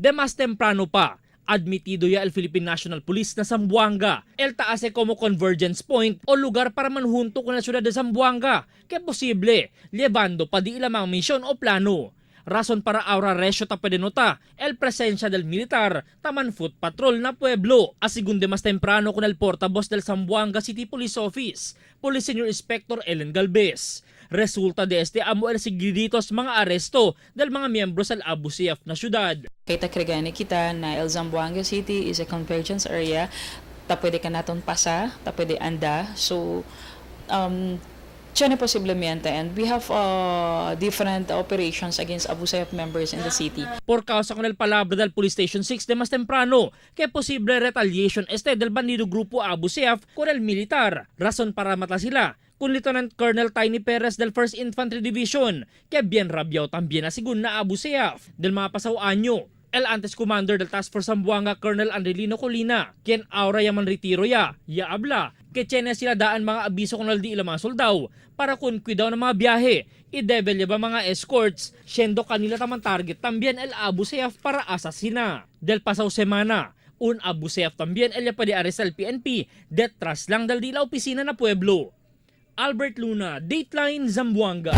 De más temprano pa, admitido ya el Philippine National Police na Zamboanga. El taase como convergence point o lugar para manhunto con la ciudad de Zamboanga, que posible, llevando pa di ilamang misyon o plano. Rason para aura resyo ta pwede nota el presensya del militar taman foot patrol na pueblo. Asigun de mas temprano con el portavoz del Zamboanga City Police Office, Police Senior Inspector Ellen Galvez. Resulta de este amo el sigriditos mga aresto del mga miyembro sa Abu Sayyaf na syudad. Kita krigani kita na El Zamboanga City is a convergence area. Ta pwede ka naton pasa, ta pwede anda. So, tiyan posiblemente. And we have different operations against Abu Sayyaf members in the city. Por causa con el palabra del Police Station 6 de más temprano, que posible retaliation este del bandido grupo Abu Sayyaf con el militar. Razón para mata sila con Lieutenant Colonel Tiny Perez del 1st Infantry Division, que bien rabiao también asigun na Abu Sayyaf del mga pasaw anyo. El antes commander del Task Force Zamboanga, Colonel Andrelino Colina, quien ahora yaman retiro ya, ya habla, que tiene sila daan mga abiso kung di ilang mga soldaw para kun cuidado ng mga biyahe, i-debe ba mga escorts, siendo kanila taman target también el Abu Sayyaf para asasina. Del pasaw semana, un Abu Sayyaf también el ya pwede arrestar el PNP detrás lang del di la opisina na pueblo. Albert Luna, Dateline Zamboanga.